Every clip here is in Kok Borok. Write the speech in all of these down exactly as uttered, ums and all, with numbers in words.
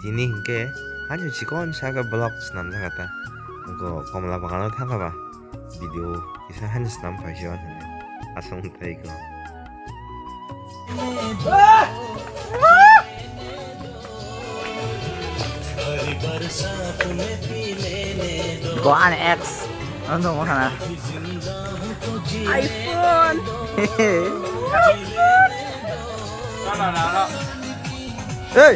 Tini hinkhe haino chikon sa khe vlog swnamjakha ta. Wngkha Komla Bagano thangkha ba video kisa haino swnam paisio hinwi aswk wngthai kho. Gohan X. Ano mo kana? iPhone. Hey.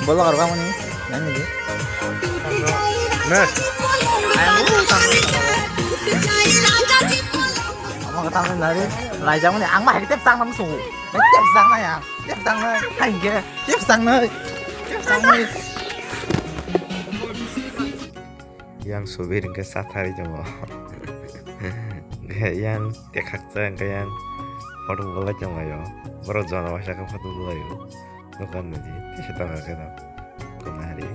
Bola karo kamu ni. Nani di? Nah. Ayam dulu kamu. Kamu ketawa dari. Lai jamu ni. Ang mah hektek sang nam su. Hektek sang na ya. Hektek sang na. Hai ke. Hektek sang na. Hektek sang na. Yang subir hingke sathari tongo. Hingke yang tekhaksa hingke yang photo bolai tonglaio. Borok jora waisa khe photo bolaio. Dokan ni tisa tongkha khe no. Kunari.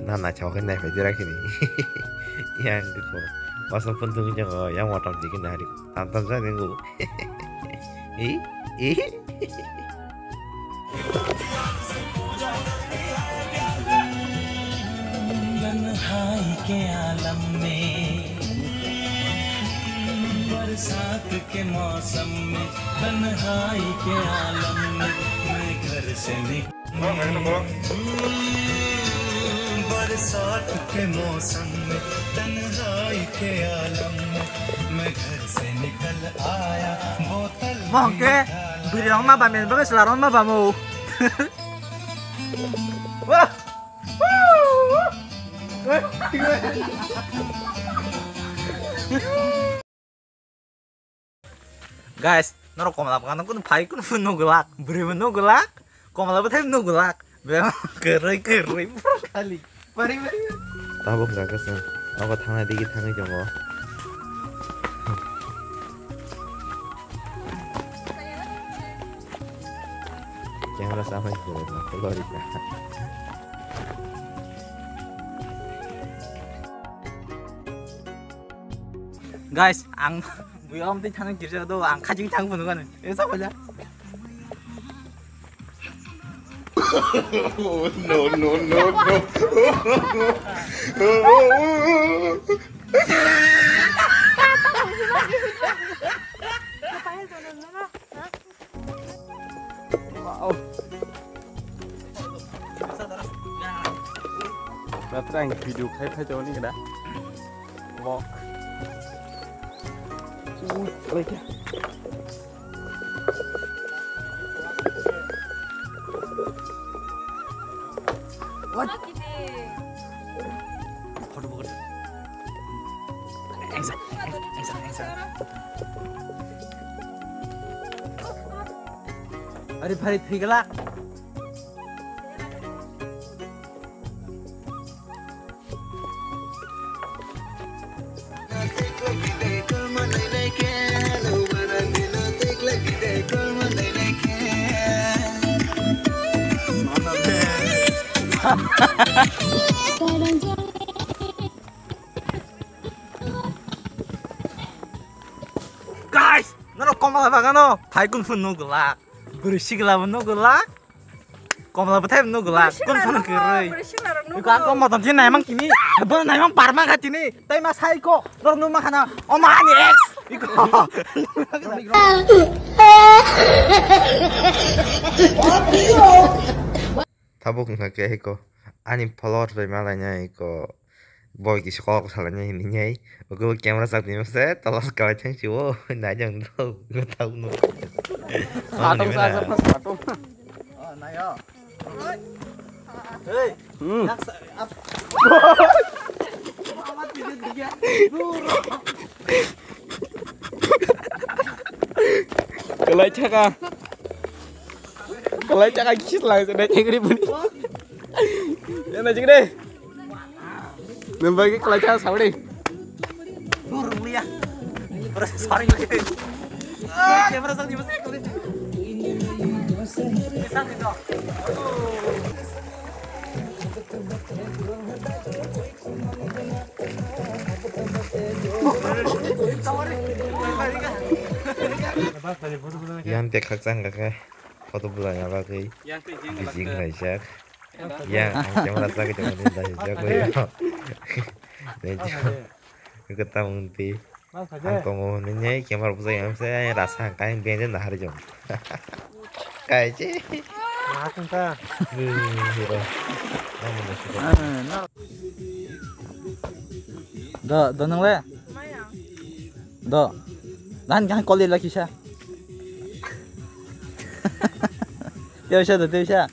Na naithok khe naiphai dira kini. Yang dikho. Waisa phone tungwi tongo. Yang motom dikhe nari. Tam tam jani ngu. I? I? तन्हाई के आलम में, बरसात के मौसम में, तन्हाई के आलम में, मैं घर से निकल, बरसात के मौसम में, तन्हाई के आलम में, मैं घर से निकल आया, बोतल Mo hwnkhe bwrwi rok ma bam, bagwi chwla rok ma bam o. Wah! Guys, norok Komla Bagano kunu phai kunu phunuk glak, bwrwi phunuk glak, Komla bwthai phunuk glak, bebak kwrwi kwrwi khali. Bari bari. Tabuk hwnkha khe chwng nogo thangnai digi thangwi tongo. Camera samai phuru na kolori ka. Guys, ang buyam tei thangwi kirsa do ang khajing thang phunukani. Esa baja. No, no, no, no. Wow. Natra ang video khai phai tongni kada. Walk. Ui, oke. What? Photo photo. Action, action, action. Are bhai, thik la. Guys, norok Komla Bagano phai kun phun nuk glak. Bwrwi sikla bo nuk glak. Komla bwthai nuk glak. Kun phun kwrwi. Bwrwi sikla rok nuk glak. Ko motom tini naimang kini. Bo naimang parma kha tini. Tai ma sai ko. Norok nuk ma khana. O ma ni ex. Iko. Tabuk wngkha khe eko ani followers bai malainai eko boi kisa kok salainai hinwi nai ukuluk camera chak twi masa tola kwlai thang si o nai jang do tabuk no. Satung sa sa satung. Hey. Hmm. Kwlai thaka. Kwlai chaka kis lang se dai chengri buni. Ya na chengri. Nambai ke kwlai chaka saudi. Sorry. Camera sang di masih. Sang di to. Yang tek khak chang ka. Photo bulai na bagwi bijing khlaijak. Ya, ang camera chagwi tongo, nini dai jak oi. Nini jak. Kwtal wngtwi. Ang tongo, nini camera bujai ang se rasa ang kai bende na hari jong. Kai che. Ma tong ta. Hero. Nang mo siko. Do, do nang le. Do. Dan kan koli lagi sa. Tewsa do, tewsa.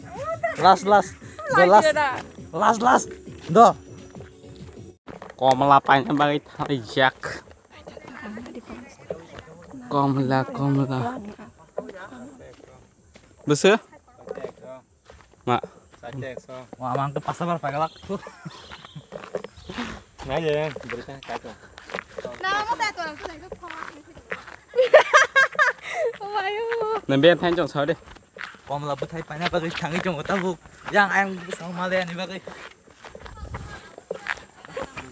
Last, last. Do, last. Last, last. Do. Komla paina bagwi thalijak. Komla, komla. Bwswk? Ma. Wah, mang tu pasal bar pagalak. Nai je, berita kaito. Nama saya tuh langsung aja. Wayo. Nembe thain chong sao de. Komla bwthai paina bagwi thangwi chongo tabuk. Yang ayang bwsang male ani bagwi.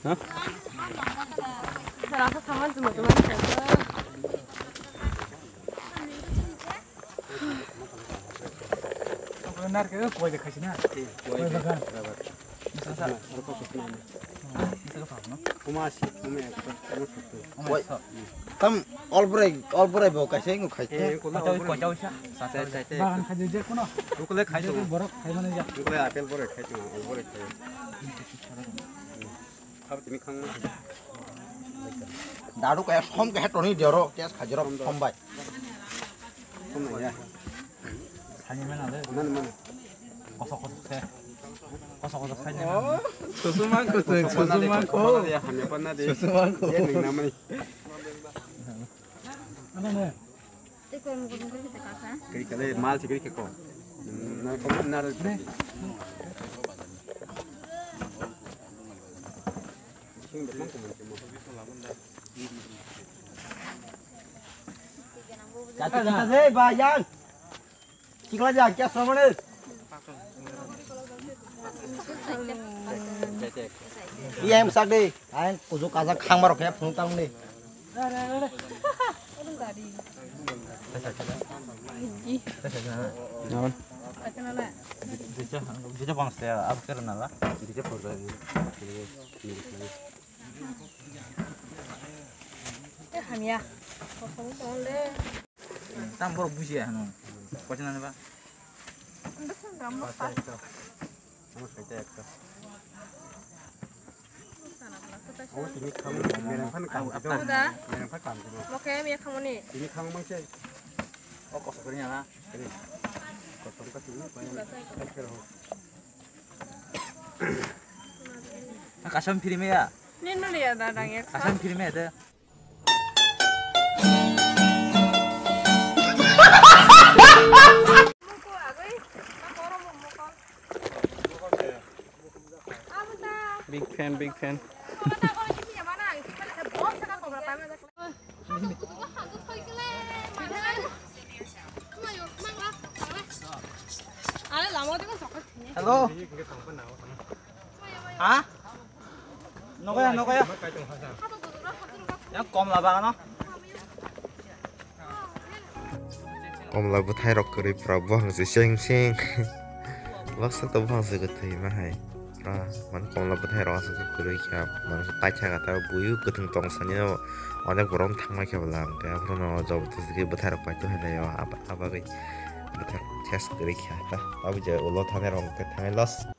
Hah? Rasa sama cuma teman saja. Narke koi de khaisina. Koi bagan. Kuma si, kuma ekta, kuma sotto. Tam olbrai, olbrai bo kaisa ingo khai. Eh, kuma olbrai. Koi jauh sih. Sai, sai, sai. Bagan khai je kuno. Ukule khai je borok khai mane ja. Ukule apple borok khai je, olbrai khai. Thap tini khang. Daru kaya som kaya toni dioro, tias khajiro som bai. Som ya. Sani mana le? Mana, mana? Kosok kosok se. Kosok kosok sani. Oh, susuma ko se, susuma ko. Ya hanya panna de. Susuma ko. Ye ning namai. Mana ne? Kiri kale mal si kiri ke ko. Na ko na. Kata kata se ba yang. Chikla ja kya samane. Iya em sak de. Ain kujuk kajak khang marok ya phung tang de. Naman. Dija bangsa ya, apa kira nala? Dija pura. Eh, hamya. Tam borok bujiya hano. Kochna ba? Ando sandra mo pa. Amo saita ekta. Amo tini kham, mereng phan kam. Uda. Mereng phan kam. Mo kaya miya khamoni. Tini kham mangse. O kosok kori nyala. Kosok ka tini. Kasam phiri meya. Nino liya da dang ek. Kasam phiri meya de. Big fan, big fan. Hello. Ha? Nogoya, nogoya. Yang kom laba ano. Komla bwthai rok kwrwi pura buphang se seng seng. Baksa to buphang se kwthwi ma hai. Pura man komla bwthai rok aswk kwrwi kha. Man paitha kha ta buyu kwthwng tong sani no onek borok thangma khe bwla hwnkhe aphuru no jabotasti khe bwthai rok paito hinwi o aba-, abagwi bwthai rok ses kwrwi kha ta. Abo je ulo thani rok hwnkhe thangwi lost.